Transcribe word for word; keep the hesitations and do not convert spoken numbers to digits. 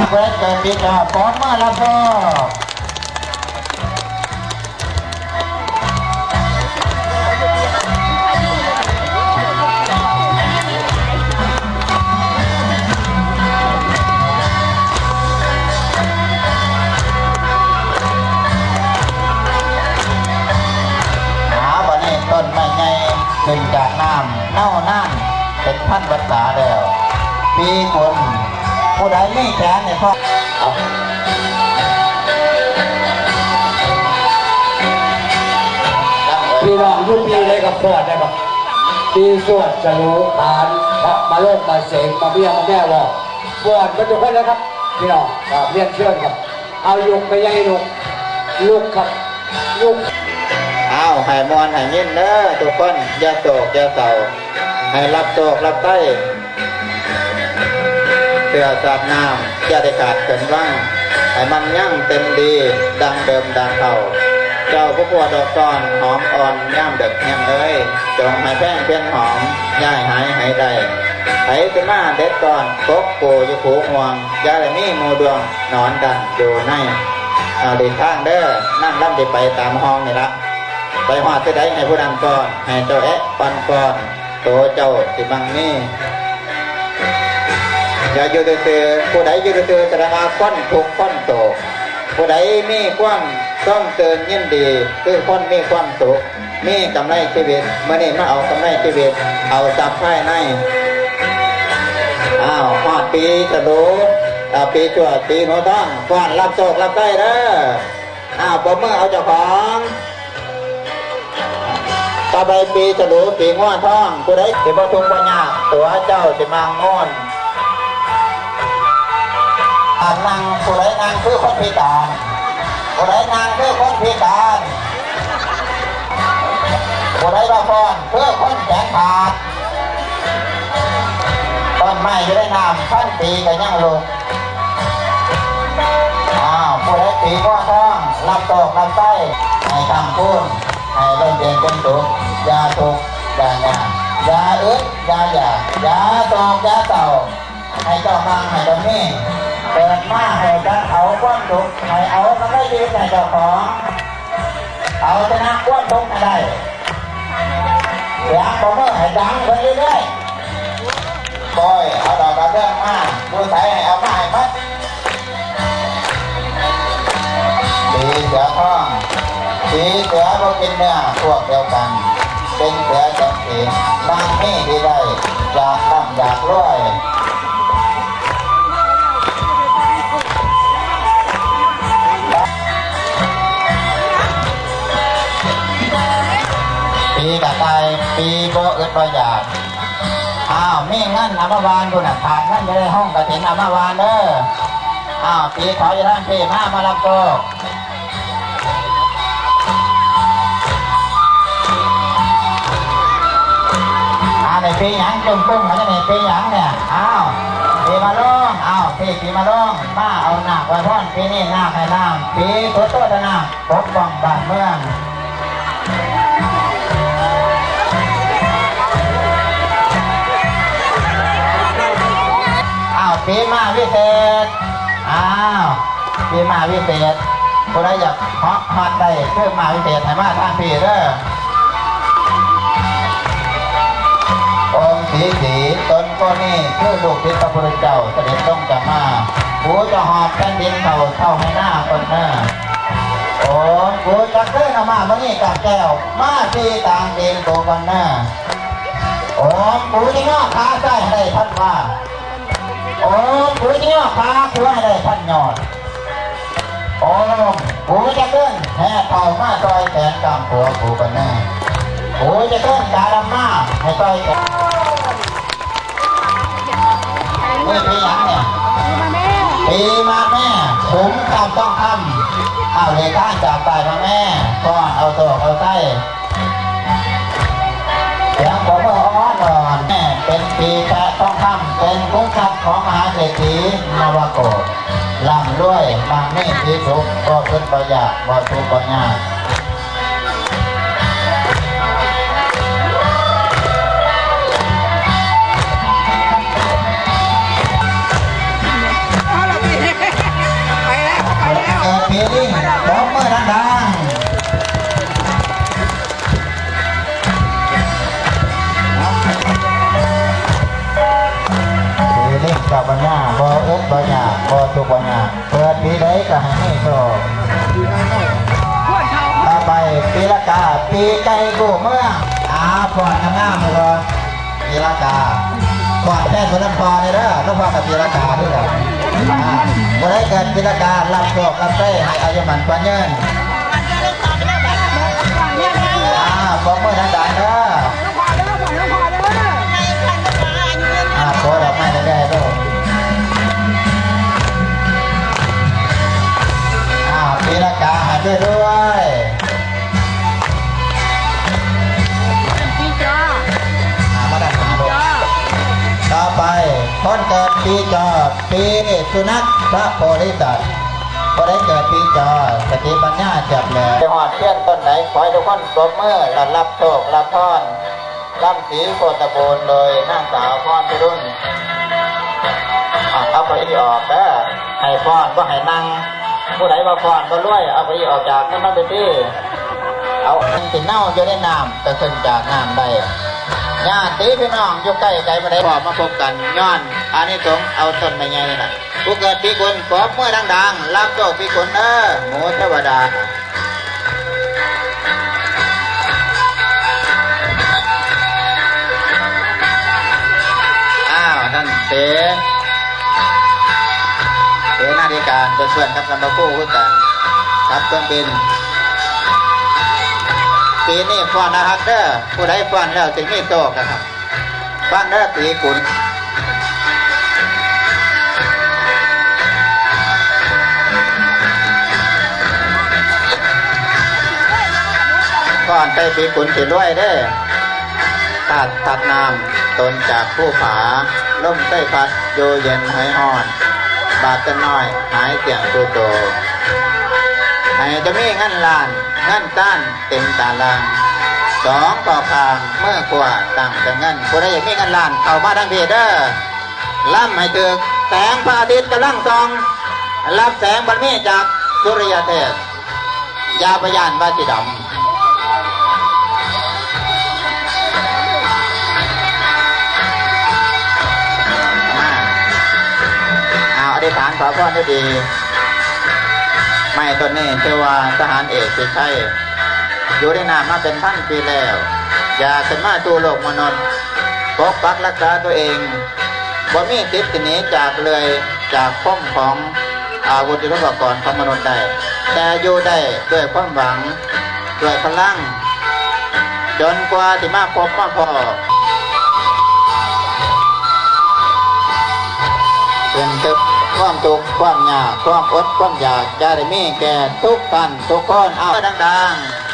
เปิดเกิดปีจอปอมเมื่อละพ่อ หาบัดนี้ต้นไม้ใหญ่ขึ้นจากน้ำเน่านานเป็นพันพรรษาแล้ว ปีกุล ผู้ใดมีแขนเนี่ยพ่อ เอา พี่น้องอยู่ปีใดก็ฟ้อนได้ครับ ปีสวดสโลขาน พระมาโลดมาเสงมาเมียมาแม่วอก ฟ้อนมาทุกคนแล้วครับ พี่น้องครับ เรียนเชิญครับ เอาลุกไปใหญ่ลุก ลุกครับ ลุก อ้าว ให้ม่วนให้ยินเด้อทุกคน อย่าโศกอย่าเศร้า ให้รับโชครับใช้ เสื้อสาดน้ำ อย่าได้ขาดเขินวัง ให้มันยั่งเต็มดี ดังเดิมดังเก่า เจ้าผู้ผัวดอกซ่อน หอมอ่อนยามเด็กเฮียงเอ้ย จงให้แพงเพียงหอม อย่าให้หายให้ได้ ไผสิมาเด็ดก่อน ตกโกอยู่ผูงวง อย่าได้มีหมู่ดวง นอนดันอยู่ใน เอาหลีกทางเด้อ นั่งลำสิไปตามห้องนี่ละ ไปฮอดที่ใดให้ผู้นั้นก่อน ให้เจ้าแอะปันก่อน โตเจ้าสิมั่งมี อย่าอยู่ซื่อๆ ผู้ใดอยู่ซื่อๆ แสดงว่าคนทุกข์คนโศก ผู้ใดมีความต้องเตินยินดี คือคนมีความสุข มีกำไรชีวิต มื้อนี้มาเอากำไรชีวิต เอาทรัพย์ภายใน อ้าว ฮอดปีฉลู อ่า ปีชวด ปีหนูทอง ฟ้อนรับโชครับใช้เด้อ อ้าว ปรบมือเอาเจ้าของ ต่อไปปีฉลู ปีงัวทอง ผู้ใดสิบ่ทุกข์บ่ยาก ตัวเจ้าสิมั่งมูน อ่า นั่ง ผู้ใดนั่งคือคนพิการ ผู้ใดนั่งคือคนพิการ ผู้ใดมาฟ้อนคือคนแขนขาด ต้นไม้อยู่ในน้ำ พันปีก็ยังลุก อ้าว ผู้ใดปีงัวทอง รับโชครับใช้ ให้ค้ำคูณ ให้ร่มเย็นเป็นสุข อย่าทุกข์อย่ายาก อย่าอึดอย่าอยาก อย่าโศกอย่าเศร้า ให้เจ้ามั่งให้เจ้ามี เกิดมาให้จันเอาความสุข ให้เอากำไรชีวิตให้เจ้าของ เอาชนะความทุกข์ให้ได้ เสียงปรบมือให้ดังขึ้นเรื่อยๆ โอ้ย เอาดอกกระเบื้องมา อยู่ไสให้เอามาให้หมด สีเสือทอง สีเสือบ่กินเนื้อ พวกเดียวกัน เป็นเสือแสนสิง นางมีที่ได้ อยากร่ำอยากรวย ปีกระต่าย ปีบ่อึดบ่อยาก อ้าว มีเงินเอามาหว่านพุ้นน่ะ ขาดเงินอยู่ในห้องกฐินเอามาหว่านเด้อ อ้าว ปีเถาะอยู่ทางพี้มา มารับโชค อ้าว นี่ปีหยัง จุ่มปุ้ง อันนี้ปีหยังเนี่ย อ้าว ปีมะโรง อ้าว ปี ปีมะโรง มาเอานาคอวยพร ปีนี้นาคให้น้ำ ปีสุดโตแต่น้ำ ปกป้องบ้านเมือง อ้าว ปีมาวิเศษ อ้าว ปีมาวิเศษ ผู้ใดอยากฮอดฮอดได้คือมาวิเศษ ให้มาทางพี้เด้อ องค์สีสี ตนก็นี่คือลูกศิษย์พระพุทธเจ้า เสด็จลงจากมา กูจะหอบแผ่นดินเท่า เท่าให้หน้าคนเน้อ โอ้ กูจะขึ้นเอามามื้อนี้กับแก้ว มาที่ต่างดินกูกันเน้อ โอ้ กูจะงอขาซ้ายให้ได้พันวา โอ้ กูจะงอขาขวาให้ได้พันยอด โอ้ กูจะขึ้นแห่เท่ามาต่อยแขนกำผัวกูกันเน้อ กูจะขึ้นกาดำมาให้ต่อยแขน นี่ปีหยังเนี่ย ปีมะแม่ ขุมทรัพย์ทองคำ เอาเลขทางจากป้ายมะแม่ ก่อนเอาโชคเอาไส้ เสียงปรบมืออ้อนวอน แม่เป็นปีแปะทองคำ เป็นขุมทรัพย์ของมหาเศรษฐีนวโกศ ร่ำรวย มั่งมีสีสุข บ่อึดบ่อยาก บ่ทุกข์บ่ยาก เอาละพี่ กับปัญญาบ่อึดบ่อยากบ่ทุกข์บ่ยากเกิดปีใดก็ให้มีโชคต่อไปปีละกาปีไก่กู้เมืองอาผ่อนงามๆเลยบ่ปีละกาผ่อนแทนคนลำพอเลยเด้อลำพอกับปีละกาด้วยกันอ่าบ่ได้เกิดปีละการัโชครับใช้ให้อายุมันกว่าเงินอ่าปรบมือดังๆเด้อ อ่าขอดอกไม้แดงๆลูกอ่าปีละกาหาด้วยด้วยปีจออ่ามาดังหาลูกต่อไปคนเกิดปีจอปีสุนัขพระโพธิสัตว์คนได้เกิดปีจอสติปัญญาจับเลยไปหอดเทียนต้นไหนขอให้ทุกคนปรบมือและรับโชครับพร ร่ำสีโคตรบูรณ์โดยนางสาวพรพิรุณอ่ะเอาเก้าอี้ออกเด้อให้พรบ่ให้นั่งผู้ใดว่าพรบ่รวยเอาเก้าอี้ออกจากนั้นไปที่เอาสิเน่าอยู่ในน้ำก็ขึ้นจากน้ำได้ญาติพี่น้องอยู่ใกล้ไกลบ่ได้พอมาพบกันย้อนอานิสงส์เอาต้นไม้ใหญ่น่ะผู้เกิดปีกุลปรบมือดังๆรับโชคปีกุลเด้อหมูเทวดา อ้าวนั่นเสเสนาธิการเป็นเพื่อนครับลำบากคู่คือกันครับเครื่องบินปีนี้ฟ้อนนะครับเด้อผู้ใดฟ้อนแล้วถึงมีโชคนะครับฟังเด้อปีกุล ก่อนไปปีกุนสิรวยเด้อธาตุธาตุน้ำตนจากภูผาลมใต้พัดอยู่เย็นหายฮ้อน บาดตะน้อยหายเสี่ยงตูโตให้จะมีเงินล้านเงินต้านเต็มตาลางสองก่อคางเมื่อขวาตั้งแต่เงินผู้ใดอยากมีเงินล้านเข้ามาทางพีเด้อ ล่ำให้ถืกแสงพระอาทิตย์กำลังส่องรับแสงบารมีจากสุริยเทพยาพยานว่าสีดำเอาอธิษฐานขอพรได้ดีไม่ต้นนี้ชื่อว่าทหารเอกสิชัยอยู่ในนามมาเป็นพันปีแล้ว อยากขึ้นมาสู่โลกมนุษย์ปกปักรักษาตัวเอง บ่มีสิทธิ์สิหนีจากเลยจากคมของอาวุธยุทโธปกรณ์ของมนุษย์ได้ แต่อยู่ได้ด้วยความหวังด้วยพลัง จนกว่าที่มาพบมาพอเป็นตึกความทุกข์ความยากความอดความอยากจะได้มีแก่ทุกท่านทุกคนเอาดังๆ